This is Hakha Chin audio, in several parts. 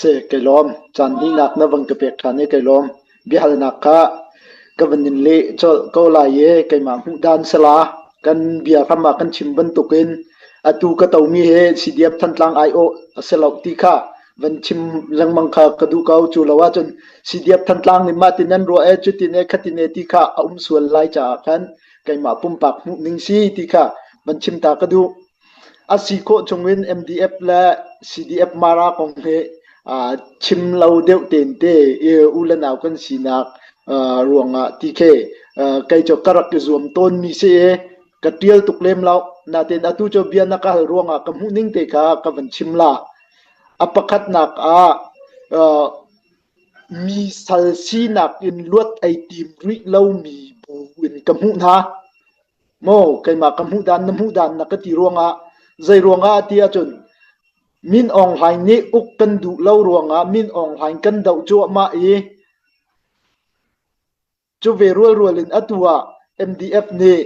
Si, kai lawm. Caan hnihnak na van ka pek ṭhan i kai lawm. Biahalnak kha ka van in leh colh ko lai i keimah hmuh dan sala kan bia hram ah kan chim bantukin atu ka tomi hi CDF Thantlang aiawh a si lo ti kha van chim lengmang kha ka duh ko. Cu lo ahcun CDF Thantlang nih mah tin an ruah e cutin e khatin e ti kha a um sual lai caah khan keimah pumpak hmuh ning si ti kha van chim ta ka duh. A si khawh chungin MDF le CDF Mara kong hi chim lo deuh tein te i u le nau kan sinak ruangah ti khi kei cu ka rak i zuam tawnmi si i ka ṭial tuk lem lo. Nain atu cu bia na ka hal ruangah ka hmuhning te kha ka van chim la. A pakhatnak ah mi sal sinak in luat ei tim rih lomi bu in ka hmuh hna. Maw keimah ka hmuh dan na hmuh dan na ka ti ruangah zei ruangah ti ahcun Min Aung Hlaing nih uk kan duh lo ruangah Min Aung Hlaing kan doh cuahmah i cu ve rualrual in atu ah MDF nih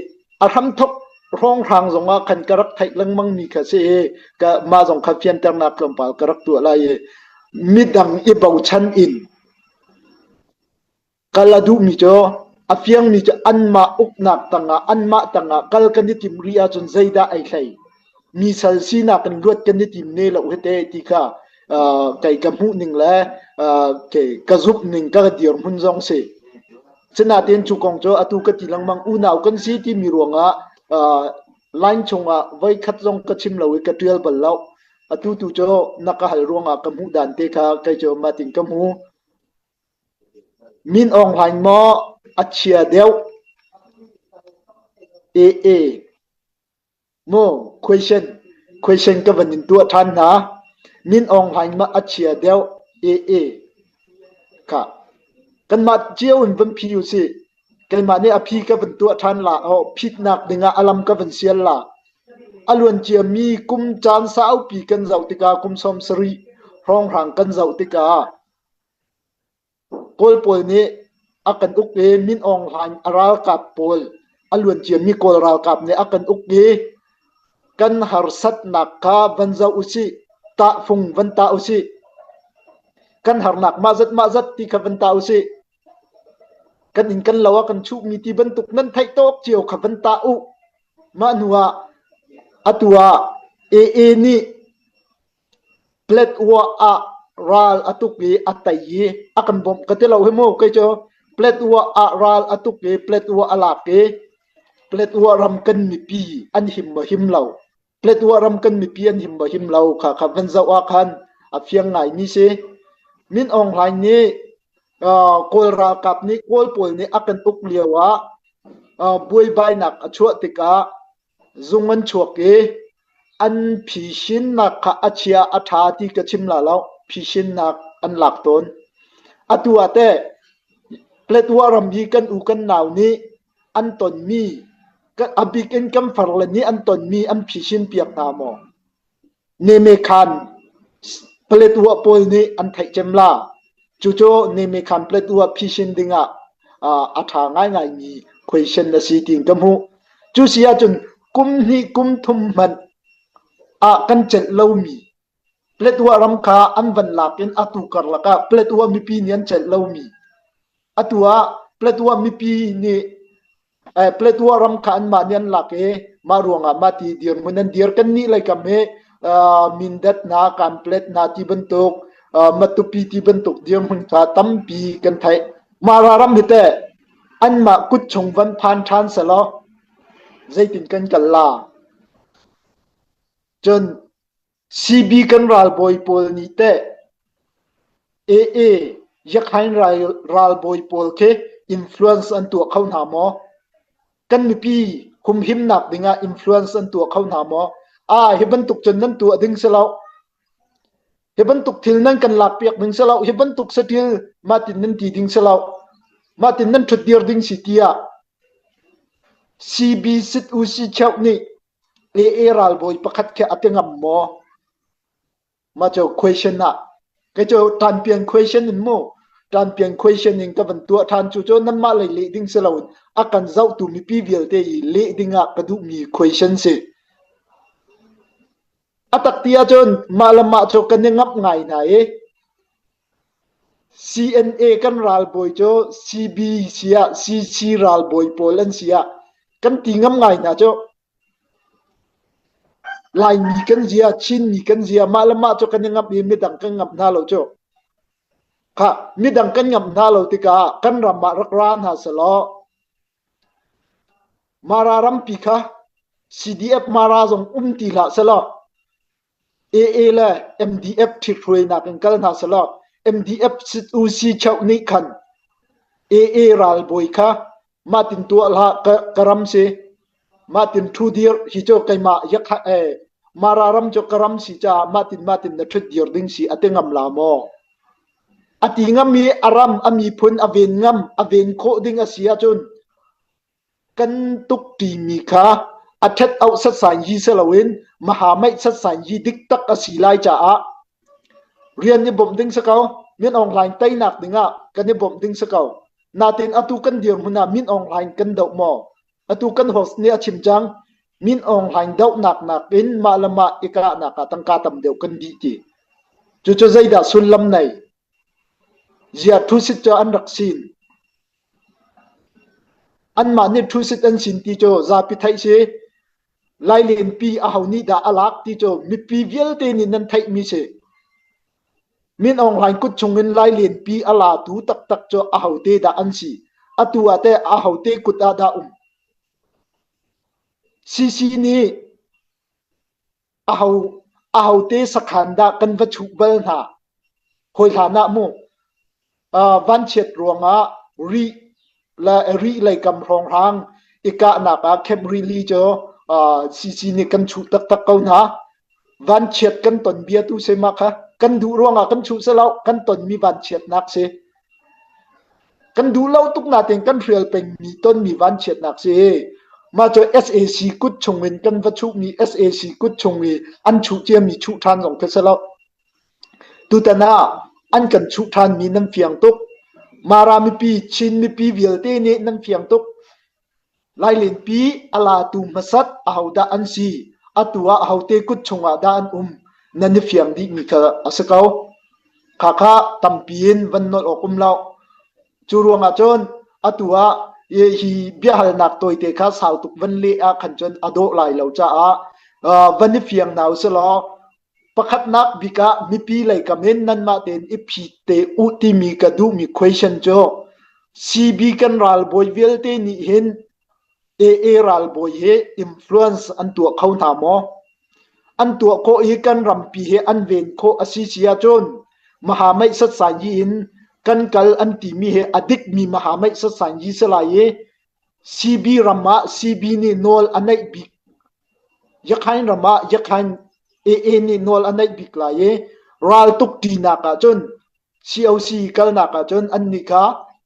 a hramthok hrawnghrang zongah khan ka rak theih lengmang mi kha si i ka mah zong kha fianternak tlawmpal ka rak tuah lai i midang i bochan in Kal a duhmi cu a fiangmi cu anmah uknak tangah anmah tangah kal kan i tim rih ahcun zeidah ei hlei? Mi sal sinak in luat kan i tim ne lo hi te ti kha kei ka hmuh ning le kei ka zumh ning ka dirhmun zong si. Sinain cu kong cu atu ka ti lengmang unau kan si timi ruangah line chungah voikhat zong ka chim lo i ka ṭial bal lo. Atu tu cu na ka hal ruangah ka hmuh dan te kha kei cu mah tin ka hmu. Min Aung Hlaing maw a chia deuh? AA maw question question ka van in tuah ṭhan hna. Min Aung Hlaing maw a chia deuh? AA kha kanmah cio in van phi usih. Keimah nih a phi ka van tuah ṭhan la. Oh, phitnak dingah a lam ka van sial la. A luanciami kum caan saupi kan zoh tikah kum 70 hrawnghrang kan zoh tikah Kawl pawl nih a kan uk i Min Aung Hlaing a ralkap pawl a luanciami Kawl ralkap nih a kan uk i kan harsatnak kha van zoh usih, tahfung van tah usih. Kan harnak mah zat mah zat ti kha van tah usih. Kan inn kan lo a kan chuhmi ti bantuk nan theih tawk cio kha van tah u. Mah hnu ah atu ah AA nih Paletwa ah ral a tuk i a tei i a kan bawmh ka ti lo hi mu. Kei cu Paletwa ah ral a tuk i Paletwa a lak i Paletwa ram kan mipi an him maw him lo. Paletwa ram kan mipi an him maw him lo kha kha van zoh ah khan a fiang ngaimi si. Min Aung Hlaing nih Kawl ralkap nih Kawl pawl nih a kan uk lio ah buaibainak a chuah tikah Zung an chuak i an phisinnak kha a chia a ṭha ti ka chim la lo. Phisinnak an lak tawn. Atu ah teh Paletwa ram hi kan u kan nau nih an tonmi, a bik in kan farle nih an tonmi an phisin piak hna maw? Nemekhan Paletwa pawl nih an theih cem la. Cucu Nemekhan Paletwa phisin dingah a ṭha ngaingaimi question a si tiin ka hmuh. Cu si ahcun kum hnih kum thum hmanh ah kan celh lomi Paletwa ram kha an van lak in atu karlak ah Paletwa mipi nih an celh lomi atu ah Paletwa mipi nih Paletwa ram kha anmah nih an lak i mah ruangah mah ti dirhmun an dir. Kannih leikam hi Mindat hna, Kanplet hna ti bantuk, Matupi ti bantuk dirhmun kha tampi kan theih. Mara ram hi teh anmah kut chung van phan ṭhan selaw zeitin kan kal la? Cun CB kan ralbawi pawl nih teh AA Yakhain ralbawi pawl khi influence an tuah kho hna maw? Kan mipi humhimnak dingah influence an tuah kho hna maw? Ah, hi bantuk cun nan tuah ding si lo. Hi bantuk thil nan kan lakpiak ding si lo. Hi bantuk saṭil mahtin nan ti ding si lo. Mahtin nan ṭhutdir ding si tiah CB sit u si cheuh nih AA ralbawi pakhat khi a ti ngam maw? Mah cu question ah kei cu ṭanpian question in mu ṭanpian question in ka van tuah ṭhan cu cu nanmah lei leh ding si loin a kan zohtu mipi vialte i leh ding ah ka duhmi question si. A tak ti ahcun mah le mah cu kan i ngamh ngai hna i. CNA kan ralbawi cu CB si ah CC ralbawi pawl an si ah kan ti ngam ngai hna cu. Laimi kan zia, Chinmi kan zia, mah le mah cu kan i ngamh i midang kan ngamh hna lo cu. Khah, midang kan ngamh hna lo tikah kan ram ah rak ra hna selaw Mara rampi kha CDF Mara zong um ti hlah selaw AA le MDF ṭhithruainak in kal hna selaw MDF UC cheuh nih khan AA ralbawi kha mah tin tuah hlah ka, ka ram si mah tin ṭhu dir hi cu keimah yakha eh Mara ram cu ka ram si caah mah tin mah tin na ṭhut dir ding si a ti ngam la maw? A ti ngam i a ram a miphun a ven ngam a ven khawh ding a si ahcun Kan tukṭimi kha a ṭhet auh satsaingyi si loin maha-meih satsaingyi diktak a si lai caah rian i bawmh ding si ko. Min Aung Hlaing teinak dingah kan i bawmh ding si ko. Natin atu kan dirhmun ah Min Aung Hlaing kan doh maw? Atu kan host nih a chim cang. Min Aung Hlaing dohnak nakin mah le mah i kahnak ah tangka tam deuh kan dih ti. Cucu zeidah sullam nei? Ziah thusit cu an rak sin. Anmah nih ṭhusit an sin ti cu zapi theih si. Lailenpi aho nih dah a lak ti cu mipi vialte nih nan theihmi si. Min Aung Hlaing kut chungin Lailenpi a latu taktak cu ahote dah an si? Atu ah teh ahote kut ah dah um? CC nih Aho ahote sakhan dah kan va chuh bal hna? Hawi hlan ah mu vanchiat ruangah Rih le Rih leikam hrawnghrang i kahnak ah Camp Rili cu CC nih kan chuh taktak ko hna. Vanchiat kan ton bia tu si mah kha kan duh ruangah kan chuh si lo kan tonmi vanchiatnak si. Kan duh lo tuk nain kan hrial pengmi tonmi vanchiatnak si. Mah cu sac kut chungin kan va chuhmi sac kut chung i an chuh ciami chuh ṭhan zong khi si lo. Tutan ah an kan chuh ṭhanmi nan fiang tuk. Mara mipi, Chin mipi vialte nih nan fiang tuk. Lailenpi a latu hmasat ahodah an si? Atu ah ahote kut chungah dah an um? Nan i fiang dihmi kha a si ko. Khakha tampi in van nolh awk um lo. Cu ruangah cun atu ah hi biahalnak tawite kha sau tuk van leh ah khan cun a dawh lai lo caah van i fiang hna usih law Pakhatnak bik ah mipi leikam in nanmah tein i phit te u timi ka duhmi question cu CB kan ralbawi vialte nih hin AA ralbawi hi influence an tuah kho hna maw? An tuah khawh i kan rampi hi an ven khawh a si si ahcun Mahameih satsaingyi in kan kal an timi hi a dikmi Mahameih satsaingyi si lai i CB ram ah CB nih nawl a neih bik Yakhain ram ah Yakhain AA nih nawl a neih bik lai i raltuk ṭinak ahcun COC kalnak ahcun annih kha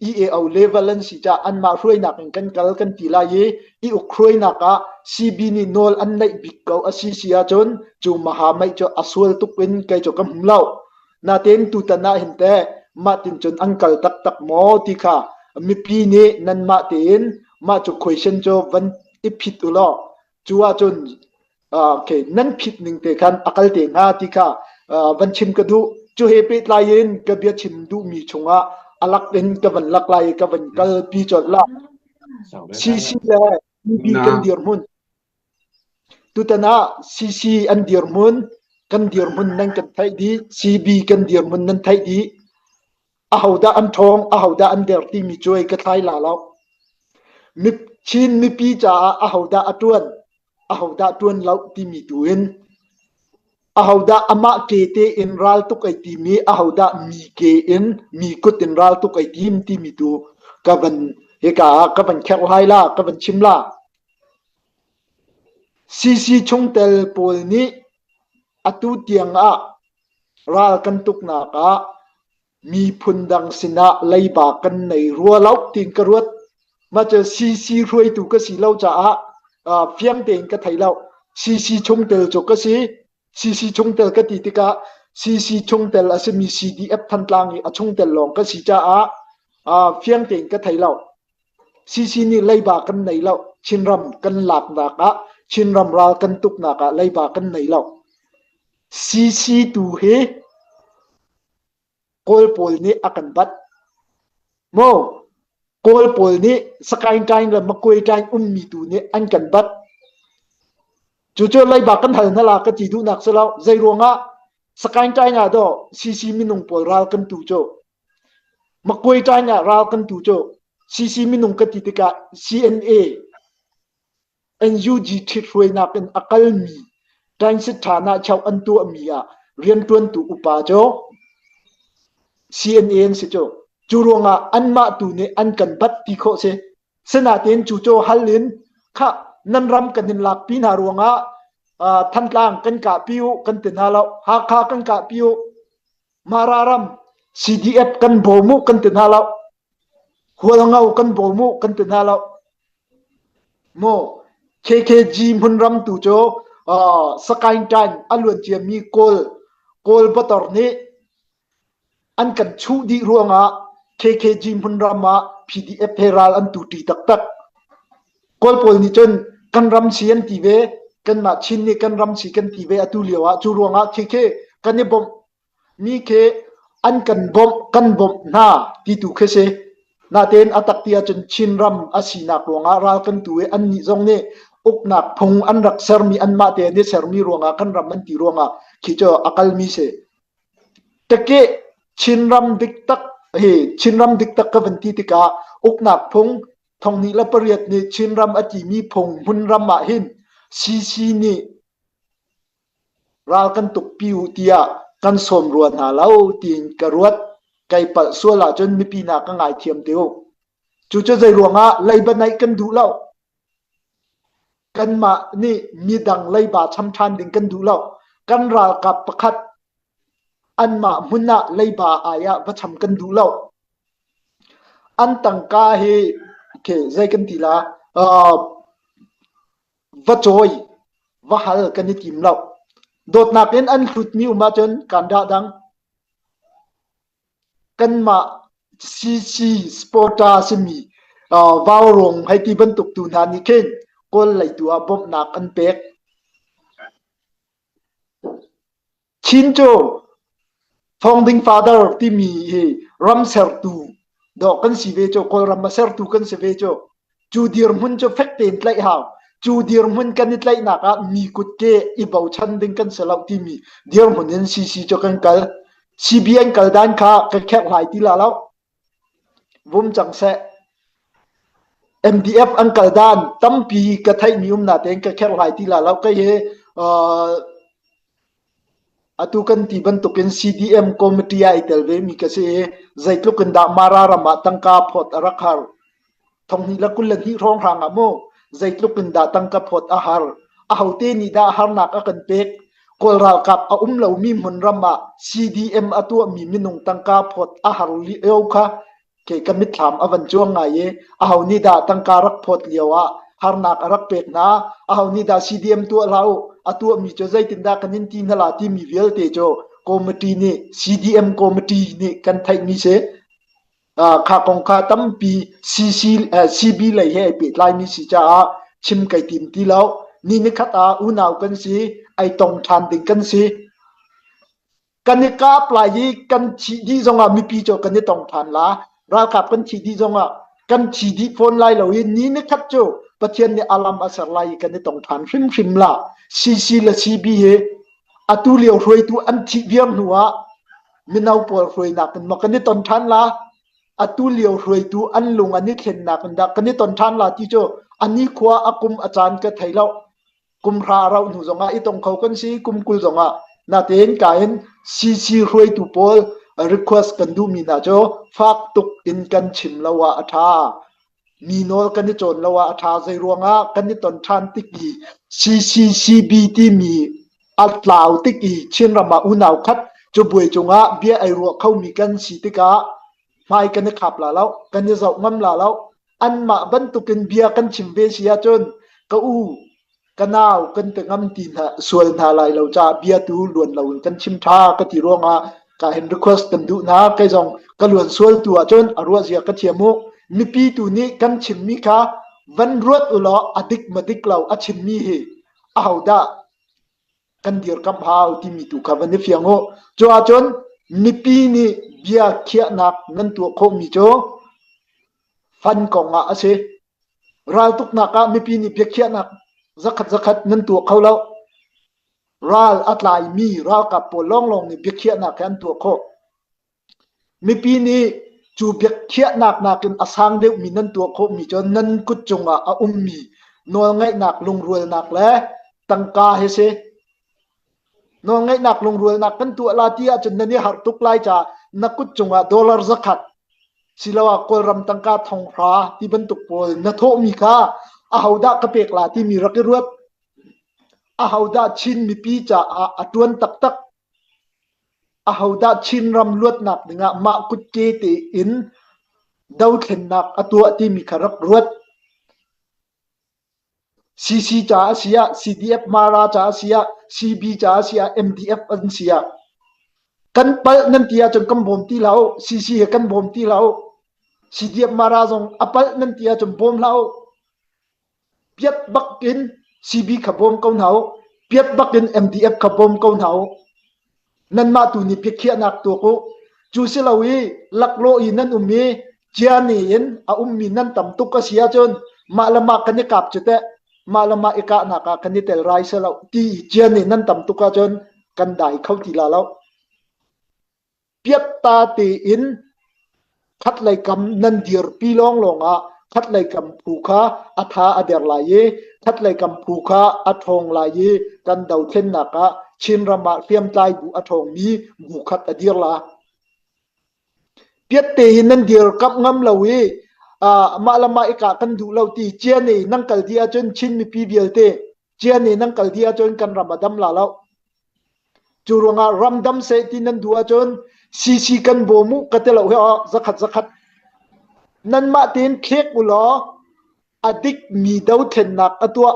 EAO level an si caah anmah hruainak in kan kal kan ti lai i i uk hruainak ah CB nih nawl an neih bik ko a si si ahcun cu maha meih cu a sual tuk in kei cu ka hmu lo. Natein tutan ah hin teh mah tin cun an kal taktak maw ti kha mipi nih nanmah tein mah cu question cu van i phit u law cu ahcun okay nan phit ning te khan a kal te hnga ti kha van chim ka duh. Cu he pehtlai in ka bia chim duhmi chungah a lak in ka van lak lai i ka van kalpi colh la. CC le CB kan dirhmun. Tutan ah CC an dirhmun, kan dirhmun nan kan theih dih, CB kan dirhmun nan theih dih. Ahodah an ṭhawng, ahodah an der timi cuai ka thlai la lo. Chin mipi caah ahodah a ṭuan, ahodah ṭuan lo timi tu in ahodah amah ke tein raltuk ai timi, ahodah mi ke in mi kut in raltuk ai tim timi tu ka van hika ah ka van kherhlai la, ka van chim la. CC chungtel pawl nih atu tiang ah ral kan tuknak ah miphun dang sinah leiba kan nei rua lo tiin ka ruat. Mah cu CC hruaitu ka si lo caah fiang tein ka thei lo. CC chungtel cu ka si. CC chungtel ka ti tikah CC chungtel a simi CDF Thantlang i a chungtel lawng ka si caah fiang tein ka thei lo. CC nih leiba kan nei lo. Chinram kan laknak ah, Chinram ral kan tuknak ah leiba kan nei lo. CC tu hi. Kawl pawl nih a kan bat. Maw Kawl pawl nih Sakaing ṭaing le Makwe ṭaing ummi tu nih an kan bat. Cucu leiba kan hal hna la ka ti duhnak si lo. Zei ruangah Sakaing ṭaing ah dawh CC minung pawl ral kan tu cu. Makwe ṭaing ah ral kan tu cu. CC minung ka ti tikah CNA NUG ṭhithruainak in a kalmi Ṭaingsit ṭha-nahchauh an tuahmi ah rianṭuantu upa cu CNA an si cu. Cu ruangah anmah tu nih an kan bat ti khawh si. Sinain cu cu hal in khah nan ram kan in lakpi hna ruangah Thantlang kan kahpi u kan ti hna lo. Hakha kan kahpi u. Mara ram CDF kan bawm u kan ti hna lo. Hualngo kan bawm u kan ti hna lo. Maw KKG hmunram tu cu Sakaing ṭan a luan ciami Kawl Kawl bator nih an kan chuh dih ruangah KKG hmunram ah PDF he ral an tu ṭi taktak. Kawl pawl nih cun kan ram si an ti ve, kanmah Chin nih kan ram si kan ti ve atu lio ah cu ruangah khikhi kan i bawmh Mi khi an kan bawmh kan bawmh hna ti tu khi si. Natein a tak ti ahcun Chinram a sinak ruangah ral kan tu i annih zong nih uknak phung an rak sermi anmah te an i sermi ruangah kan ram an ti ruangah khi cu a kalmi si. Teke Chinram diktak hi Chinram diktak ka van ti tikah uknak phung thonghnih le pariat nih Chinram a timi phung hmunram ah hin CC nih Ral kan tukpi u tiah kan sawm rua hna lo tiin ka ruat. Kai palh sual ahcun mipi hna ka ngaithiam te u. Cucu zei ruangah leiba naih kan duh lo. Kanmah nih midang leiba cham ṭhan ding kan duh lo. Kan ralkap pakhat anmah hmun ah leiba ai ah va cham kan duh lo. An tangka hi okay, zei kan ti la uh, Va cawi, va hal kan i tim lo. Dawtnak in an hlutmi um ahcun kan dah dang. Kanmah CC Sporta simi uh, Vaurawng hei ti bantuk tu hna nih khin Kawl lei tu ah bawmhnak an pek. Chin cu Founding Father timi hi ram sertu dawh kan si ve cu Kawlram a sertu kan si ve cu cu dirhmun cu fek tein tlaih hau cu dirhmun kan i tlaihnak ah mi kutke i bochan ding kan si lo timi dirhmun in CC cu kan kal CBN kal dan kha ka kherhlai ti la lo Vum cang seh. MDF an kal dan tampi ka theihmi um natein ka kherhlai ti la lo. Kei hi uh, atu kan ti bantukin CDM committee ah i tel ve mi ka si i zeitluk in dah Mara ram ah tangka phawt a rak har. Thonghnih le 22 hrawnghrang ah mu zeitluk in dah tangka phawt a har. Ahote nih dah harnak a kan pek? Kawl ralkap a um lomi hmunram ah CDM a tuahmi minung tangka phawt a har lio kha kei ka mitthlam a van cuang ngai i aho nih dah tangka rak phawt lio ah harnak a rak pek hna aho nih dah CDM tuah hlah u a tuahmi cu zeitindah kan in ti hna la timi vialte cu committee nih CDM committee nih kan theihmi si Kha kong kha tampi CC, CB lei he ai pehtlaimi si caah chim kai tim ti lo. Ni nikhat ah unau kan si, ai tong ṭhan ding kan si. Kan i kap lai i kan thih dih zongah mipi cu kan i tong ṭhan la. Ralkap kan thih dih zongah kan thi dih fawn lai lo i ni nikhat cu Pathian nih alam a ser lai i kan i tong ṭhan hrimhrim la. CC le CB hi atu lio hruaitu an thih viar hnu ah Mino pawl hruainak in maw kan i ton ṭhan la? Atu lio hruaitu an lung an i thlennak in dah kan i ton ṭhan la ti cu a nikhua a kum a caan ka thei lo. Kum hra a rauh hnu zongah i tong kho kan si, kum 20 zongah. Natein ka in CC hruaitu pawl request kan duhmi hna cu fak tuk in kan chim lo ah a ṭha. Mi nawl kan i cawn lo ah a ṭha. Zeiruangah kan i ton ṭhan tik i CCCB timi a tlau tik i Chinram ah unau khat cabuai cungah bia ei ruah khomi kan si tikah hmai kan i khap la lo, kan i zoh ngam la lo. Anmah bantukin bia kan chim ve si ahcun ka u, ka nau kan ti ngam ti hna sual hna lai lo caah bia tu luan lo in kan chim ṭha ka ti ruangah ka hin request kan duh hna kei zong ka luan sual tu ahcun a ruah zia ka thiam u mipi tu nih kan chimmi kha van ruat u law a dik ma dik lo a chimmi hi ahodah kan dirkamh hau timi tu kha van i fiang u. Cu ahcun mipi nih Bia khiahnak nan tuah khawhmi cu fan kong ah a si. Raltuknak ah mipi nih biakhiahnak zakhat zakhat nan tuah kho lo. Ral a tlaimi ralkap pawl lawnglawng nih biakhiahnak hi an tuah khawh. Mipi nih cu biakhiahnak nakin a sang deuhmi nan tuah khawhmi cu nan kut cungah a ummi nawlngeihnak lungrualnak le tangka hi si. Nawlngeihnak lungrualnak kan tuah la ti ahcun nan i harh tuk lai caah na kut cungah dollar zakhat siloah Kawlram tangka thonghra ti bantuk pawl na thawhmi kha ahodah ka pek la timi rak i ruat. Ahodah Chin mipi caah a ṭuan taktak Ahodah Chinram luatnak dingah mah kutke tein dothlennak a tuah timi kha rak ruat. CC ca a si ah, CDF Mara ca a si ah, CB ca a si ah, MDF an si ah kan palh nan ti ahcun kan bawm ti hlah u. CC he kan bawm ti hlah u. CDF Mara zong a palh nan ti ahcun bawm hlah u. Piat bak in CB kha bawm ko hna u. Piat bak in MDF kha bawm ko hna u. Nanmah tu nih biakhiahnak tuak u. Cu si lo i laklawh i nan um i ciani in a ummi nan tam tuk a si ahcun mah le mah kan i kap cu teh mah le mah i kahnak ah kan i tel rai si lo ti i ciani nan tam tuk ahcun kan dai kho ti la lo. Piatta tein khatlei kam nan dirpi lawnglawng ah khatlei kam phu kha a tha a der lai i khatlei kam phu kha a ṭhawng lai i kan dothlennak ah Chinram ah hriamtlai bu a ṭhawngmi bu khat a dir la. Piatte hi nan dirkamh ngam lo i mah le mah i kah kan duh lo ti cian i nan kal dih ahcun Chin mipi vialte cian i nan kal dih ahcun kan ram a dam la lo. Cu ruangah ram dam seh ti nan duh ahcun CC kan bawm u ka ti lo hi aw zakhat zakhat nanmah tein thlek u law a dikmi dothlennak a tuah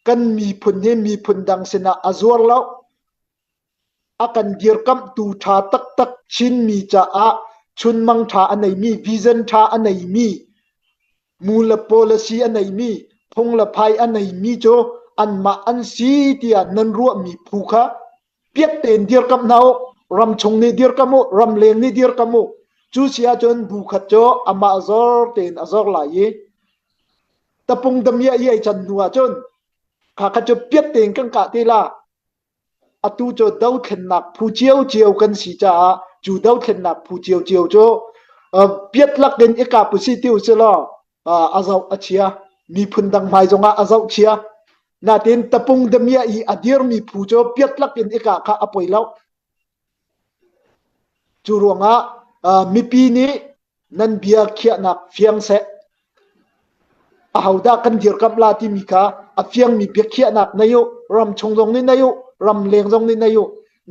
kan miphun hi miphun dang sinah a zuar lo. A kan dirkamhtu ṭha taktak Chinmi caah chunmang ṭha a neimi vision ṭha a neimi mu le policy a neimi phung le phai a neimi cu anmah an si tiah nan ruahmi phu kha piat tein dirkamh hna u ramchung nih dirkamh u ramleng nih dirkamh u cu si ahcun bu khat cu amah zor tein a zor lai i tapung damiah i ai can hnu ahcun kha kha cu piat tein kan kah te la Atu cu dothlennak phu ciocio kan si caah cu dothlennak phu ciocio cu piatlak in i kap usih ti usih law a zoh a chia. Miphun dang hmai zongah a zoh chia. Natin tapung damiah i a dirmi phu cu piatlak in i kah kha a poi lo. Cu ruangah mipi nih nan bia khiahnak fiang seh. Ahodah kan dirkamh la timi kha a fiangmi biakhiahnak nei u. Ramchung zong nih nei u, ramleng zong nih nei u.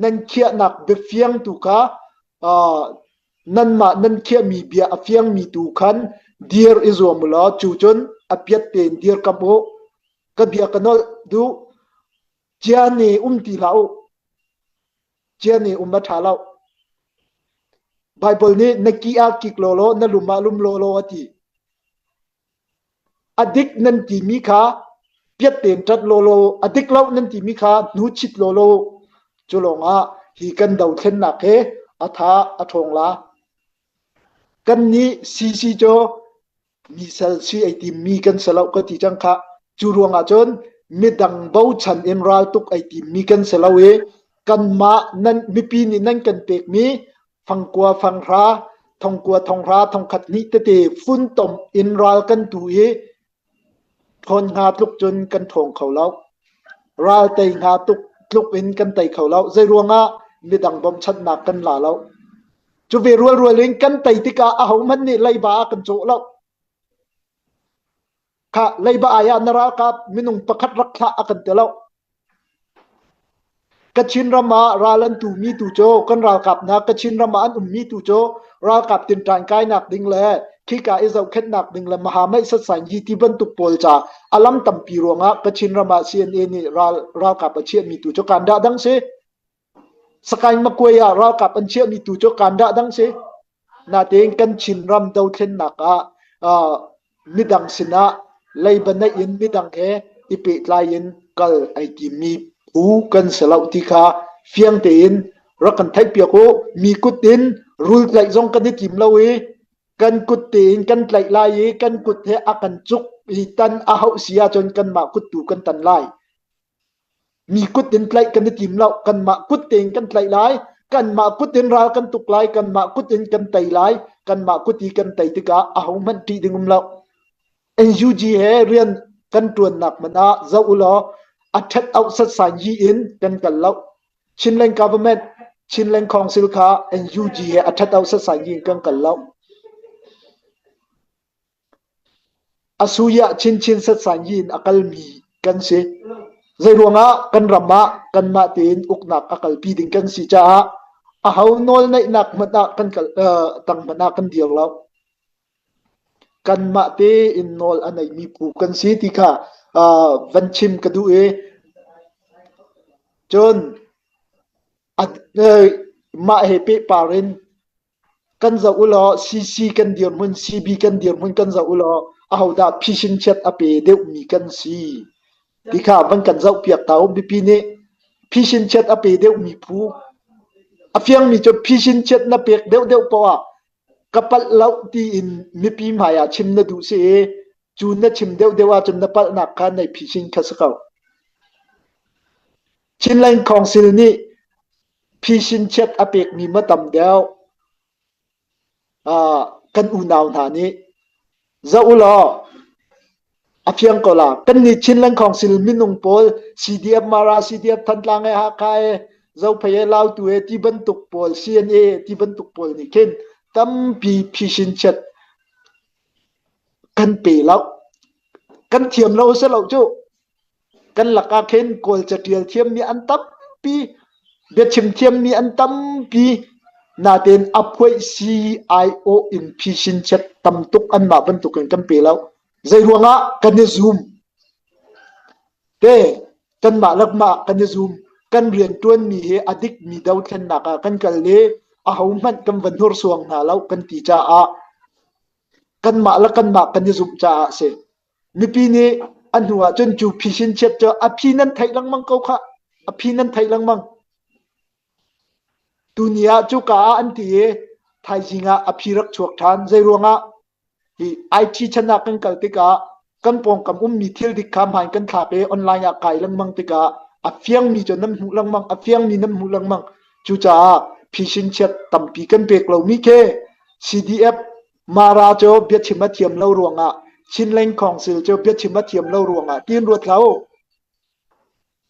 Nan khiahnak biafiang tu kha nanmah nan khiahmi bia a fiangmi tu khan dir i zuam u law cu cun a piat tein dirkamh u. Ka bia ka nolh duh. Ciane um ti hlah u. Ciane um a ṭha lo. Baibal nih na ki ah kik lawlaw, na lum ah lum lawlaw a ti. A dik nan timi kha piat tein ṭat lawlaw, a dik lo nan timi kha hnu chit lawlaw. Cu lawngah hi kan dothlennak hi a tha a ṭhawng la. Kannih CC cu mi sal si ei timmi kan si lo ka ti cang khah. Cu ruangah cun midang bochan in raltuk ei timmi kan si lo i kanmah nan mipi nih nan kan pekmi fangkua fanghra thongkua thonghra thongkhat hnih tete funtom in ral kan tu i ṭhawn hnga tluk cun kan ṭhawng kho lo. Ral tei hnga tuk tluk in kan tei kho lo. Zei ruangah midang bawmchanhnak kan la lo. Cu ve rualrual in kan tei tikah ahohmanh nih leiba a kan cawh lo. Kha leiba ai ah na ralkap minung pakhat rak thlah a kan ti lo. Kachin ram ah ral an tumi tu cu kan ralkap hna Kachin ram ah an ummi tu cu ralkap tinṭan kainak ding le khika i zohkhenhnak ding le Mahamai Satsaingyi ti bantuk pawl ca a lam tampi ruangah Kachin ram ah CNA nih ral ralkap a chiahmi tu cu kan dah dang si. Sakaing Makuai ah ralkap an chiahmi tu cu kan dah dang si. Natein kan Chinram dothlennak ah uh, midang sinah leiba neih in midang he i pehtlai in kal ai timmi phu kan si lo ti kha fiang tein rak kan theihpiak u. Mi kut in Rul tlaih zong kan i tim lo i kan kut tein kan tlaih lai i kan kut he a kan cuk i tan a hauh si ahcun kanmah kut tu kan tan lai. Mi kut in tlaih kan i tim lo. Kanmah kut tein kan tlaih lai. Kanmah kut in ral kan tuk lai. Kanmah kut in kan tei lai. Kanmah kut i kan tei tikah ahohmanh ṭih ding um lo. NUG he rian kan ṭuannak hmanh ah zoh u law a ṭhat auh satsai yi in kan kal lo. Chinland government, Chinland Council kha NUG he a ṭhat auh satsai yi in kan kal lo. A sui ah chinchin satsai yi in a kalmi kan si. Zeiruangah kan ram ah kanmah tein uknak a kalpi ding kan si caah aho nawl neihnak hmanh ah kan kal, uh, tang hmanh ah kan dir lo. Kanmah tein nawl a neimi phu kan si ti kha uh, van chim ka duh i cun mah he pehpar in kan zoh u law CC kan dirhmun, CB kan dirhmun kan zoh u law ahodah phisin chiat a pe deuhmi kan si ti kha van kan zohpiak ta u. Mipi nih phisin chiat a pe deuhmi phu a fiangmi cu phisin chiat na pek deuhdeuh poah ah ka palh lo tiin mipi hmai ah chim na duh si i cu na chim deuhdeuh ahcun na palhnak kha nei phisin kha si ko. Chinland Council nih phisin chiat a pekmi ma tam deuh uh, kan unau hna nih zoh u law A fiang ko la. Kannih Chinland Council minung pawl CDF Mara, CDF Thantlang he Hakha he Zophei he Lautu he ti bantuk pawl CNA ti bantuk pawl nih khin tampi phisin chiat kan pe lo. Kan thiam lo si lo cu. Kan lakah khin Kawl catial thiammi an tampi, biachim thiammi an tampi. Natein a phuaih CIO in phisin chiat tam tuk anmah bantukin kan pe lo. Zeiruangah kan i zum? Te kanmah le mah kan i zum. Kan rianṭuanmi hi a dikmi dothlennak ah kan kal i ahohmanh kan va hnursuang hna lo kan ti caah kanmah le kanmah kan i zumh caah a si. Mipi nih a hnu ah cun cu phisin chiat cu a phi nan theih lengmang ko khah. A phi nan theih lengmang. Tuni ah cuka ah an ti i thaizing ah a phi rak chuak ṭhan. Zeiruangah Hi IT chan ah kan kal tikah kan pawngkam ummi thil dik kha hmaan kan thlak i online ah kai lengmang tikah a fiangmi cu nan hmuh lengmang, a fiangmi nan hmuh lengmang. Cucaah phisin chiat tampi kan pek lomi khi CDF Mara cu biachim a thiam lo ruangah Chinland Council cu biachim a thiam lo ruangah tiin ruat hlah u.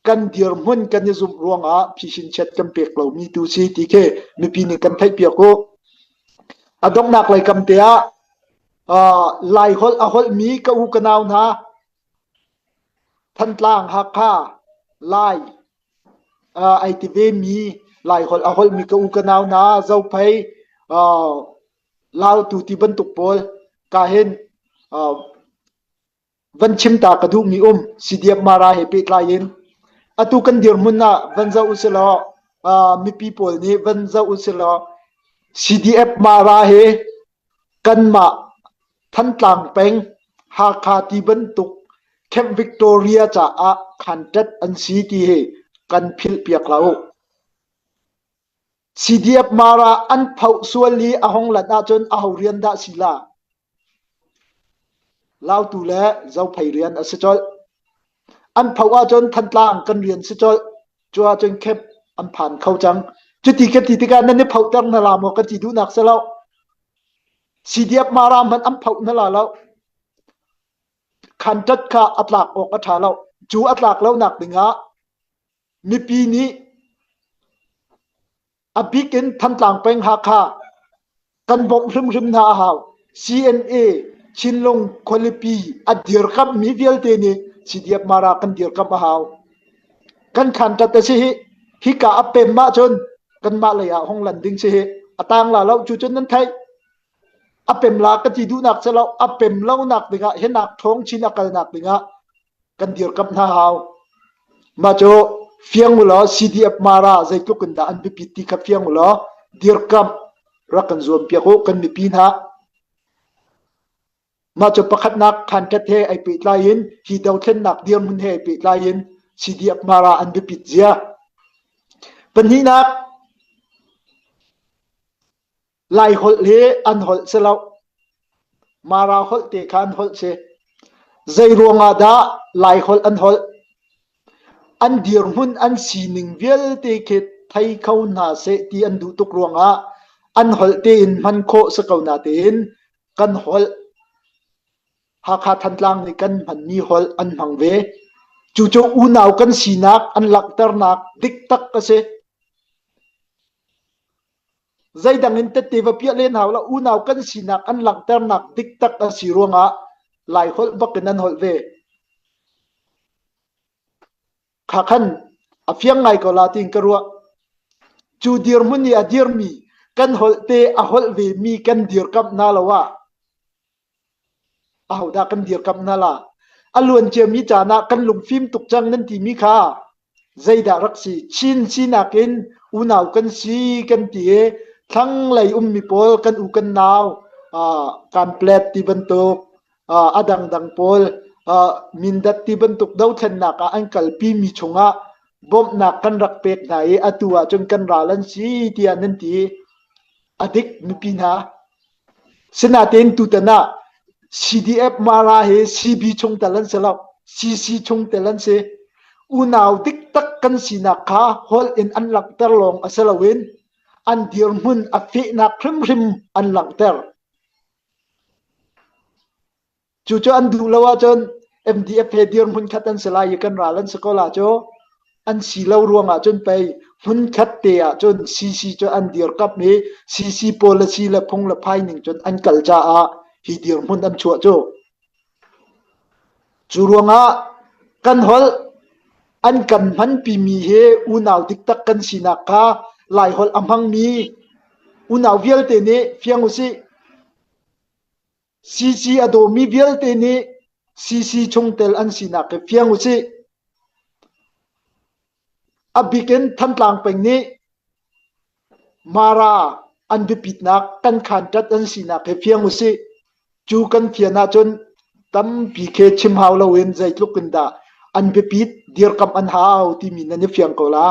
Kan dirhmun kan i zumh ruangah phisin chiat kan pek lomi tu si ti khi mipi nih kan theihpiak u. A donghnak lei kam te ah uh, Lai holh a holhmi ka u ka nau hna Thantlang, Hakha, Lai uh, ai ti ve mi Lai holh a holhmi ka u ka nau hna Zophei uh, Lautu ti bantuk pawl ka hin uh, Van chim ta ka duhmi um CDF Mara he pehtlai in atu kan dirhmun ah van zoh usilaw uh, mipi pawl nih van zoh usilaw CDF Mara he kanmah Thantlang peng Hakha ti bantuk Camp Victoria caah khanṭat an si ti hi kan philh piak hlah u. CDF Mara an phoh sual i a hong lanh ahcun aho rian dah si la? Lautu le Zophei rian a si colh. An phoh ahcun Thantlang kan rian si colh. Cu ahcun camp an phan kho cang. Cuti ka ti tikah nan i phohter hna la maw ka ti duhnak si lo. CDF Mara hmanh an phoh hna la lo. Khanṭat kha a tlak awk a ṭha lo. Cu a tlak lonak dingah Mipi nih a bik in Thantlang peng Hakha kan bawmh hrimhrim hna a hau. CNA Chinlung khualipi a dirkamhmi vialte nih CDF Mara kan dirkamh a hau. Kan khanṭat a si hi. Hika a pem ahcun kanmah lei ah hong lan ding si hi. A tang la lo cu cun nan theih. A pem la ka ti duhnak si lo. A pem lonak dingah hinak ṭhawng chin a kalnak dingah kan dirkamh hna hau. Mah cu fiang u law CDF Mara zeitluk in dah an biapit ti kha fiang u law dirkamh rak kan zuam piak u kan mipi hna. Mah cu pakhatnak khanṭat he ai pehtlai in hi dothlennak dirhmun he ai pehtlai in CDF Mara an biapit zia. Pahnihnak. Laiholh hi an holh si lo. Mara holh te kha an holh si. Zei ruangah dah Laiholh an holh? An dirhmun an sining vialte khi thei kho hna seh ti an duh tuk ruangah an holh tein hman khawh si ko natein kan holh Hakha Thantlang nih kan hmanmi holh an hmang ve. Cucu unau kan sinak an langhternak dik tak a si. Zeidang in tette va piah len hau lo unau kan sinak an langhternak dik tak a si ruangah Laiholh bak in an holh ve. Kha khan a fiang ngai ko la tiin ka ruah. Cu dirhmun i a dirmi kan holh te a holh ve mi kan dirkamh hna lo ah Ahodah kan dirkamh hna la? A luan ciami caan ah kan lungfim tuk cang nan timi kha zeidah rak si? Chin sinak in unau kan si kan ti i thlanglei ummi pawl kan u kan nau kanplet ti bantuk a dangdang pawl Mindat ti bantuk dothlennak ah an kalpi mi chungah bawmhnak kan rak pek hna i atu ahcun kan ral an si tiah nan ti. A dik mipi hna. Sinain tutan ah CDF Mara hi CB chungtel an si lo. CC chungtel an si. Unau diktak kan sinak kha holh in an langhter lawng a si loin an dirhmun a fehnak hrimhrim an langhter. Cucu an duh lo ahcun MDF he dirhmun khat an si lai i kan ral an si ko la cu. An si lo ruangah cun pei hmunkhat te ahcun CC cu an dirkamh i CC policy le phung le phai ning cun an kal caah hi dirhmun an chuah cu. Cu ruangah kan holh an kan hmanpimi hi unau diktak kan sinak kha Laiholh a hmangmi unau vialte nih fiang usih. CC a dawmi vialte nih CC chungtel an sinak hi fiang usih. A bik in Thantlang peng nih Mara an biapitnak kan khanṭat an sinak hi fiang usih. Cu kan fian ahcun tampi khi chim hau loin zeitluk in dah an biapit dirkamh an hau timi nan i fiang ko la.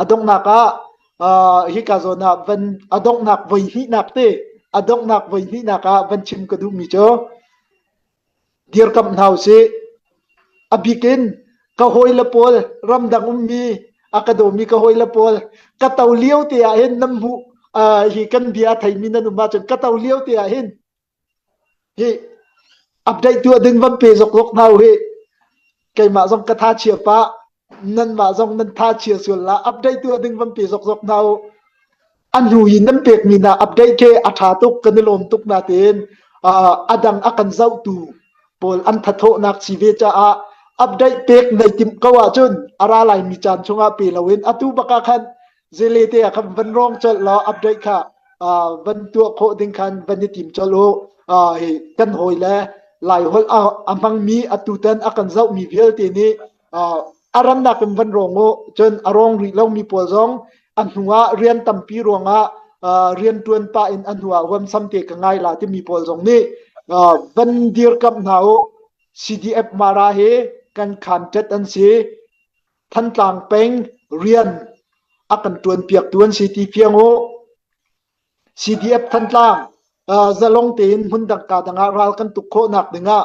A donghnak ah hika zawn ah van a donghnak voi hnihnak te a donghnak voi hnihnak ah van chim ka duhmi cu dirkamh hna usih. A bik in ka hawile pawl ramdang ummi a ka dawmi ka hawile pawl ka to lio te ah hin nan hmuh hi kan bia theimi nan um ahcun ka to lio te ah hin Hi update tuah ding van pe zokzok hna u hi. Keimah zong ka tha chia pah. Nanmah zong nan tha chia sual la. Update tuah ding van pe zokzok hna u. A hnu in nan pekmi hna update khi a tha tuk kan i lawm tuk natein a dang a kan zohtu pawl an thathawhnak si ve caah update pek nei timh ko ahcun a ra laimi caan chungah pe loin atu bak ah khan zele te ah khan van rawng colh law update kha van tuah khawh ding khan van i tim colh u. Hi kan hawi le Laiholh a hmangmi atutan a kan zohmi vialte nih a rannak in van rawng u. Cun a rawng rih lomi pawl zong a hnu ah rian tampi ruangah rian ṭuan pah in a hnu ah huamsam te ka ngai la timi pawl zong nih van dirkamh hna u. CDF Mara hi kan khan ṭet an si. Thantlang peng rian a kan ṭuanpiaktu an si ti fiang u. CDF Thantlang zalong tein hmundang ka dang ah ral kan tuk khawhnak dingah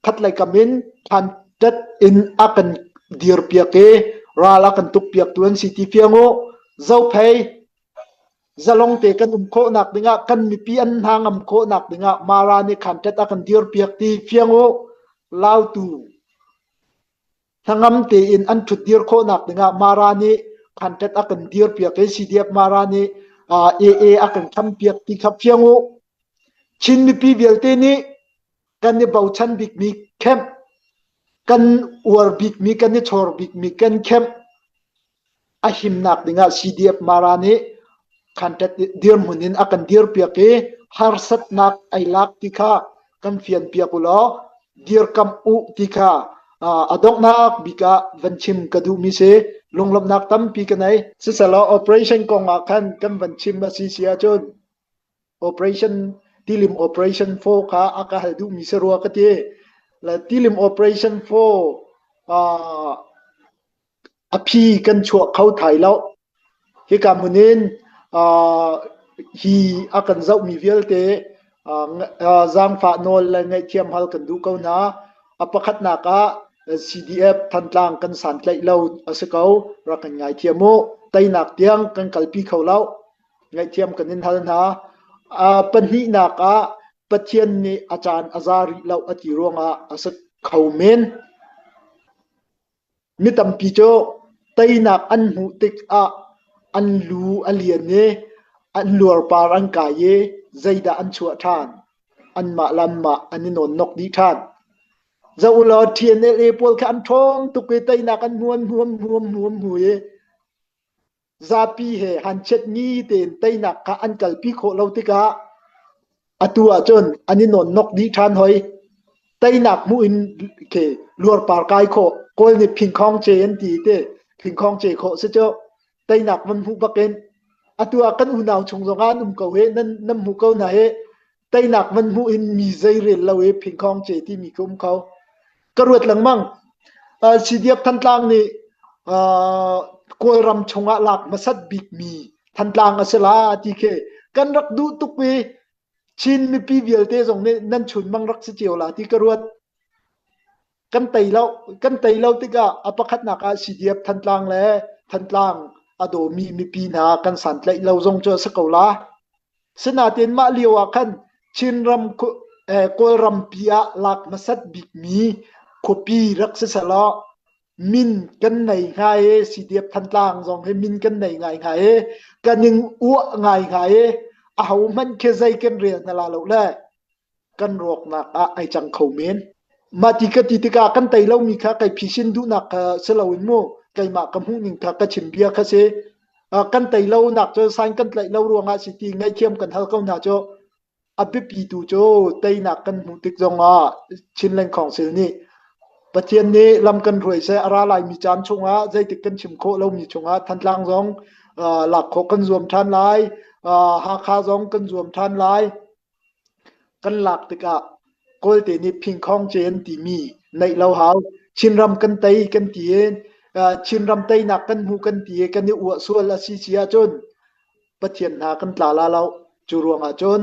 khatlei kam in ṭhanṭet in a kan dirpiak i ral a kan tukpiaktu an si ti fiang u. Zophei zalong te kan um khawhnak dingah kan mipi an hna ngam khawhnak dingah Mara nih khanṭet a kan dirpiak ti fiang u. Lautu Hnangam tein an ṭhutdir khawhnak dingah Mara nih khanṭet a kan dirpiak i CDF Mara nih AA a kan khampiak ti kha fiang u. Chin mipi vialte nih kan i bochan bikmi camp, kan uar bikmi, kan i chawr bikmi kan camp a himnak dingah CDF Mara nih khanṭet dirhmun in a kan dirpiak i harsatnak ei lak ti kha kan fianpiak u law dirkamh u ti kha a donghnak bik ah van chim ka duhmi si lunglawmhnak tampi ka nei. Siselaw operation kong ah khan kan van chim a si si ahcun operation tilim operation 4 kha a ka hal duhmi si rua ka ti. Le tilim operation 4 a phi kan chuah kho thai lo. Hika hmun in Hi a kan zohmi vialte zaangfah nawl le ngaihthiam hal kan duh ko hna. A pakhatnak ah CDF Thantlang kan santlaih lo a si ko. Rak kan ngaithiam u. Teinak tiang kan kalpi kho lo. Ngaihthiam kan in hal hna. Pahnihnak ah Pathian nih a caan a za rih lo a ti ruangah a si kho men. Mi tampi cu teinak an hmuh tikah an lu a lian i an luarpar an kai i zeidah an chuah ṭhan? Anmah le anmah an i nawnnok dih ṭhan. Zoh u law TNLA pawl kha an ṭhawng tuk i teinak an hmu, an hmu, an hmu, an hmu, an hmu i zapi he hanchiatmi tein teinak kha an kalpi khawh lo tikah atu ahcun an i nawnnok dih ṭhan hoi. Teinak hmuh in khi luarpar kai khawh. Kawl nih phingkhawng ce an ti te phingkhawng ce khawh si cu teinak van hmuh bakin atu ah kan unau chung zongah an um ko he nan nan hmuh ko hna he teinak van hmuh in mi zei rel lo i phingkhawng ce timi ka um kho. Ka ruat lengmang. CDF Thantlang nih Kawlram chungah lak hmasat bikmi Thantlang a si la ti khi kan rak duh tuk i Chin mipi vialte zong nih nan chunmang rak si cio la ti ka ruat. Kan tei lo. Kan tei lo tikah a pakhatnak ah CDF Thantlang le Thantlang a dawmi mipi hna kan santlaih lo zong cu a si ko la. Sinain mah lio ah khan Chinram Kawlrampi ah lak hmasat bikmi khuapi rak si sehlaw min kan nei hnga i CDF Thantlang zong hi min kan nei ngai hnga i kan in uah ngai hnga i ahohmanh khi zei kan rel hna la lo le kan rawknak ah ai cang kho men. Mah ti ka ti tikah kan tei lomi kha kai phisin duhnak kha si loin mu keimah ka hmuhning kha ka chim bia kha si. Kan tei lonak cu sign kan tlaih lo ruangah si ti ngaihthiam kan hal ko hna cu a biapi tu cu teinak kan hmuh tik zongah Chinland Council nih Pathian nih lam kan hruai seh a ra laimi caan chungah zeitik kan chim khawh lomi chungah Thantlang zong lak khawh kan zuam ṭhan lai Hakha zong kan zuam ṭhan lai Kan lak tikah Kawlte nih phingkhawng ce an timi neih lo hau. Chinram kan tei kan ti i Chinram teinak kan hmu kan ti i kan i uah sual a si si ahcun Pathian hna kan tla la lo. Cu ruangah cun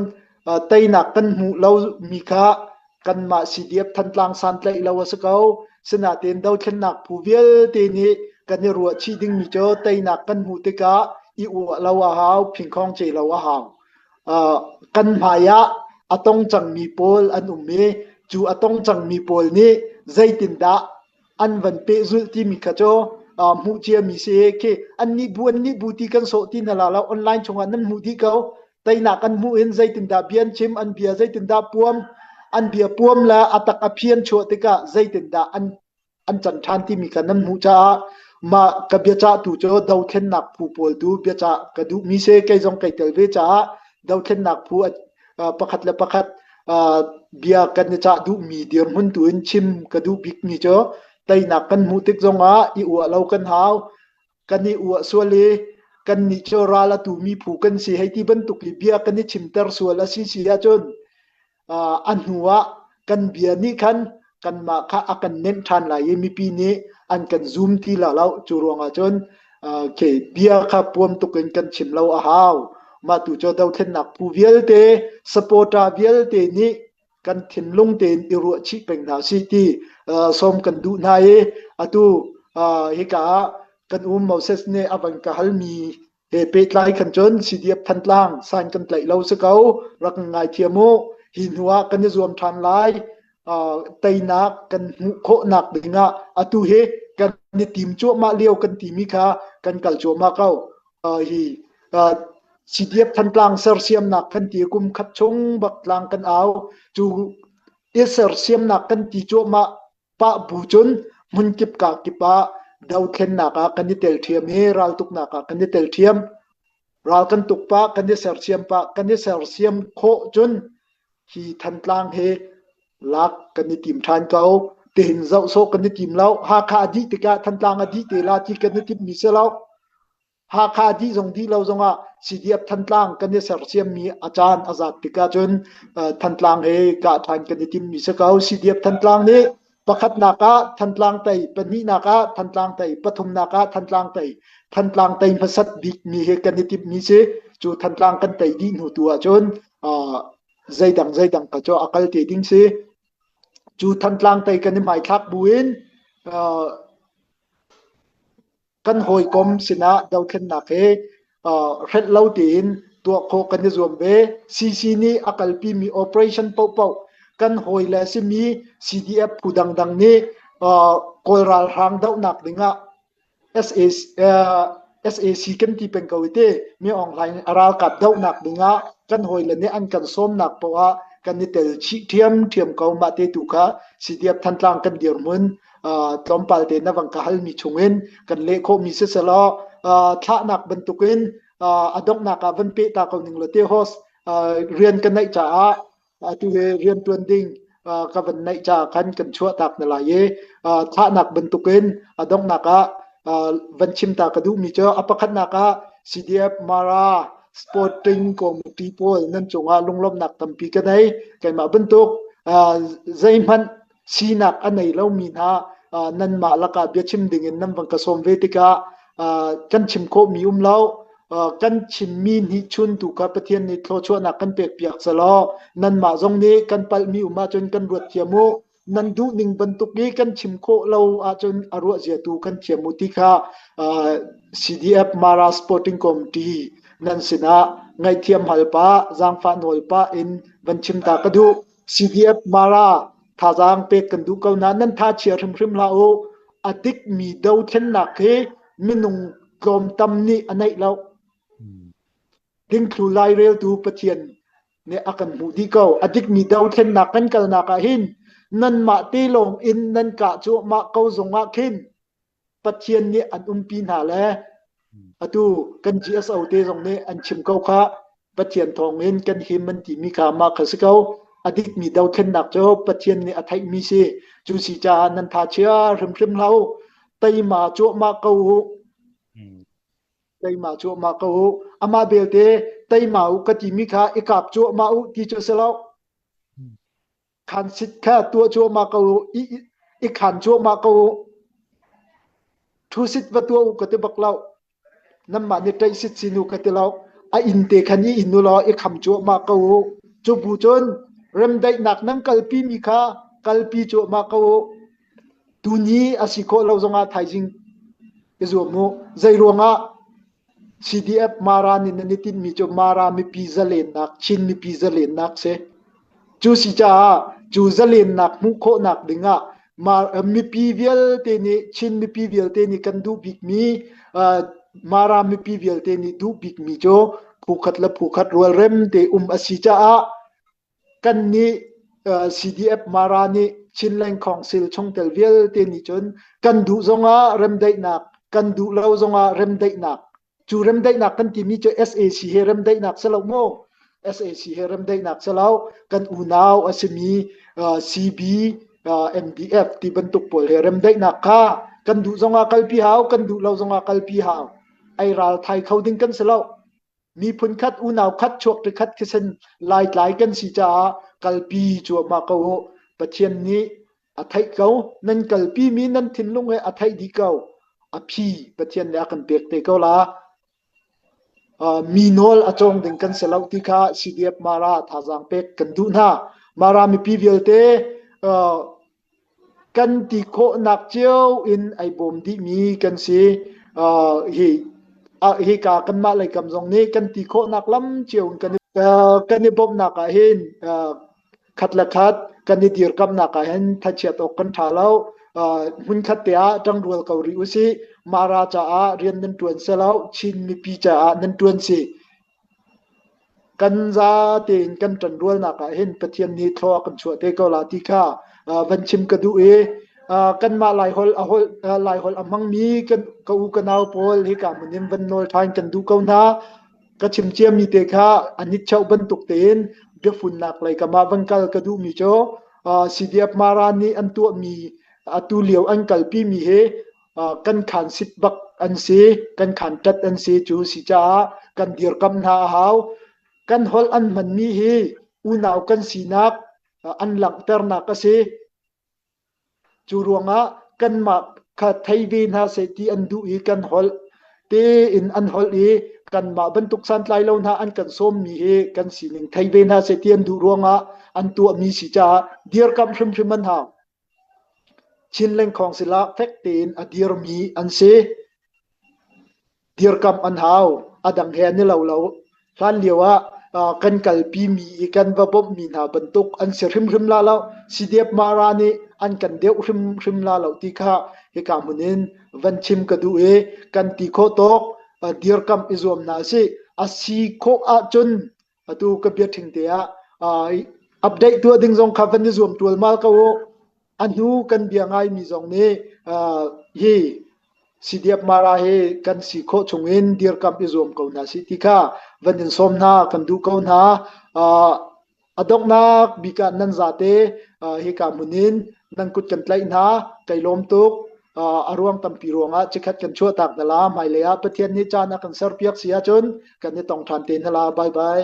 teinak kan hmuh lomi kha kanmah CDF Thantlang santlaih lo a si ko. Sinain dothlennak phu vialte nih kan i ruahchih dingmi cu teinak kan hmuh tikah i uah lo a hau, phingkhawng ce lo a hau. Kan hmai ah a tong cangmi pawl an um i cu a tong cangmi pawl nih zeitindah an van pehzulh timi kha cu hmuh ciami si khi annih bu annih bu ti kan sawh ti hna la lo online chungah nan hmuh dih ko teinak an hmuh in zeitindah bia an chim an bia zeitindah puam an bia puam le a tak a phian chuah tikah zeitindah an an can ṭhan timi kha nan hmuh caah mah ka biacah tu cu dothlennak phu pawl tu biacah ka duhmi si kei zong kai tel ve caah dothlennak phu pakhat le pakhat bia kan i cah duhmi dirhmun tu in chim ka duh bikmi cu teinak kan hmuh tik zongah i uah lo kan hau kan i uah sual i kannih cu ral a tumi phu kan si hei ti bantuk i bia kan i chimter sual a si si ahcun a hnu ah kan bia nih khan kanmah kha a kan nenh ṭhan lai i mipi nih an kan zum ti la lo. Cu ruangah cun khi bia kha puam tuk in kan chim lo a hau. Mah tu cu dothlennak phu vialte, supporter vialte nih kan thinlung tein i ruah chih peng hna sih ti sawm kan duh hna i atu hika ah kan um Moses nih a van ka halmi he pehtlai khan cun CDF Thantlang sign kan tlaih lo si ko rak ngaithiam u hi hnu ah kan i zuam ṭhan lai teinak kan hmuh khawhnak dingah atu hi kan i tim cuahmah lio kan timi kha kan kal cuahmah ko hi CDF Thantlang sersiamnak kan ti kum khat chung bak tlang kan au cu i sersiamnak kan ti cuahmah pah bu cun hmunkip ka kip ah dothlennak ah kan i tel ṭhiam i raltuknak ah kan i tel ṭhiam. Ral kan tuk pah, kan i sersiam pah, kan i sersiam khawh cun hi Thantlang hi lak kan i tim ṭhan ko. Tihin zoh sawh kan i tim lo. Hakha a dih tikah Thantlang a dih te la ti kan i timmi si lo. Hakha dih zong dih lo zongah CDF Thantlang kan i sersiammi a caan a zat tikah cun Thantlang he kah ṭhan kan i timmi si ko. CDF Thantlang nih pakhatnak ah Thantlang tei, pahnihnak ah Thantlang tei, pathumnak ah Thantlang tei, Thantlang tei hmasat bikmi he kan i timmi si. Cu Thantlang kan tei dih hnu tu ahcun zeidang zeidang kha cu a kal te ding si. Cu Thantlang tei kan i hmaithlak buin kan hawikom sinah dothlennak hi hrelh lo tein tuah khawh kan i zuam ve. CC nih a kalpimi operation paohpaoh kan hawile a simi CDF phu dangdang nih Kawl ralhrang dohnak dingah sac kan ti peng ko i ti Mi Aung Hlaing a ralkap dohnak dingah kan hawile nih an kan sawmnak poah ah kan i tel chih ṭhiamṭhiam ko. Mah te tu kha CDF Thantlang kan dirhmun tlawmpal te na van ka halmi chungin kan leh khawhmi siselaw thlahnak bantukin a donghnak ah van peh ta ko ning law te host rian ka neih caah atu hi rianṭuan ding ka van neih caah khan kan chuah tak na lai i thlahnak bantukin a donghnak ah van chim ta ka duhmi cu a pakhatnak ah CDF Mara Sporting Committee pawl nan cungah lunglawmhnak tampi ka nei. Keimah bantuk zeihmanh sinak a nei lomi hna nanmah lakah biachim dingin nan van ka sawm ve tikah kan chim khawhmi um lo. Kan chimmi nih chun tu kha Pathian nih thluachuahnak kan pekpiak selaw nanmah zong nih kan palhmi um ahcun kan ruat thiam u. Nan duhning bantuk i kan chim khawh lo ahcun a ruah zia tu kan thiam u ti kha CDF Mara Sporting Committee nan sinah ngaihthiam hal pah, zaangfah nawl pah in van chim ta ka duh. CDF Mara thazaang pek kan duh ko nain nan tha chia hrimhrim hlah u. A dikmi dothlennak hi minung tlawmtam nih a neih lo. Dingthlu laireltu Pathian nih a kan hmuh dih ko. A dikmi dothlennak kan kalnak ah hin nanmah te lawng in nan kah cuahmah ko zong ah khin Pathian nih an umpi hna le atu kan GSO te zong nih an chim ko kha Pathian thawngin kan him an timi kha mah kha si ko. A dikmi dothlennak cu Pathian nih a theihmi si. Cu si caah nan tha chia hrimhrim hlah u. Teima cuahmah ko u. Teima cuahmah ko u. Amah belte teima u ka timi kha i kap cuahmah u ti cu si lo. Khansit kha tuah cuahmah ko u, i khan cuahmah ko u. Ṭhusit va tuah u ka ti bak lo. Nanmah nih ṭaihsit sin u ka ti lo. A inn te khan i inn u law i kham cuahmah ko u. Cu bu cun remdaihnak nan kalpimi kha kalpi cuahmah ko u. Tuni a si khawh lo zongah thaizing i zuam u. Zei ruangah CDF Mara nih nan i tinhmi cu Mara mipi zalennak, Chin mipi zalennak si. Cu si caah cu zalennak hmuh khawhnak dingah mipi vialte nih Chin mipi vialte nih kan duh bikmi Mara mipi vialte nih duh bikmi cu phukhat le phukhat rualrem te um a si caah Kannih CDF Mara nih Chinland Council chungtel vialte nih cun kan duh zongah remdaihnak, kan duh lo zongah remdaihnak. Cu remdaihnak kan timi cu sac he remdaihnak si lo mu. sac he remdaihnak si lo. Kan unau a simi CB, MDF ti bantuk pawl he remdaihnak kha kan duh zongah kalpi hau, kan duh lo zongah kalpi hau. Ei ral thai kho ding kan si lo. Miphun khat, unau khat, chuakṭi khat thisen laitlai kan si caah kalpi cuahmah ko u. Pathian nih a theih ko. Nan kalpimi nan thinlung he a theih dih ko. A phi Pathian nih a kan pek te ko la. Mi nawl a cawng ding kan si lo ti kha CDF Mara thazaang pek kan duh hna. Mara mipi vialte Kan ti khawhnak cio in ai bawm dihmi kan si. Hi hika kanmah lei kam zong nih kan ti khawhnak lam cio in kan i kan i bawmhnak ah hin khat le khat kan i dirkamnak ah hin thachiat awk kan ṭha lo. Hmunkhat te ah ṭangrual ko rih usih. Mara caah rian nan ṭuan silo, Chin mipi caah nan ṭuan si. Kan zate in kan ṭanrualnak ah hin Pathian nih thlua a kan chuah te ko la ti kha van chim ka duh i kanmah Laiholh a holh Laiholh a hmangmi kan ka u ka nau pawl hika hmun in van nawl ṭhan kan duh ko hna. Ka chim ciami te kha a nitcheuh bantuk tein biafunnak lei kam ah van kal ka duhmi cu CDF Mara nih an tuahmi atu lio an kalpimi hi kan khaan sit bak an si, kan khaan ṭat an si. Cu si caah kan dirkamh hna a hau. Kan holh an hmanmi hi unau kan sinak an langhternak a si. Cu ruangah kanmah kha thei ve hna seh ti an duh i kan holh. tein an holh i kanmah bantuk santlai lo hna an kan sawmmi hi kan sining thei ve hna seh ti an duh ruangah an tuahmi si caah dirkamh hrimhrim an hau. Chin lengkhawng sila fek tein a dirmi an si. Dirkamh an hau. A dang he an i lo lo. Hlan lio ah kan kalpimi i kan va bawmhmi hna bantuk an si hrimhrim la lo. CDF Mara nih an kan deuh hrimhrim la lo ti kha hika hmun in van chim ka duh i kan ti khawh tawk dirkamh i zuam hna sih. A si khawh ahcun atu ka bia ṭhing te ah update tuah ding zong kha van i zuam ṭualmal ko u. A hnu kan bia ngaimi zong nih hi CDF Mara hi kan si khawh chungin dirkamh i zuam ko hna sih ti kha van in sawm hna kan duh ko hna. A donghnak bik ah nan zate hika hmun in nan kut kan tlaih hna. Kai lawm tuk. A ruang tampi ruangah chikkhat kan chuahtak hna la. Hmailei ah Pathian nih caan a kan serpiak si ahcun kan i tong ṭhan te hna la. Bye bye.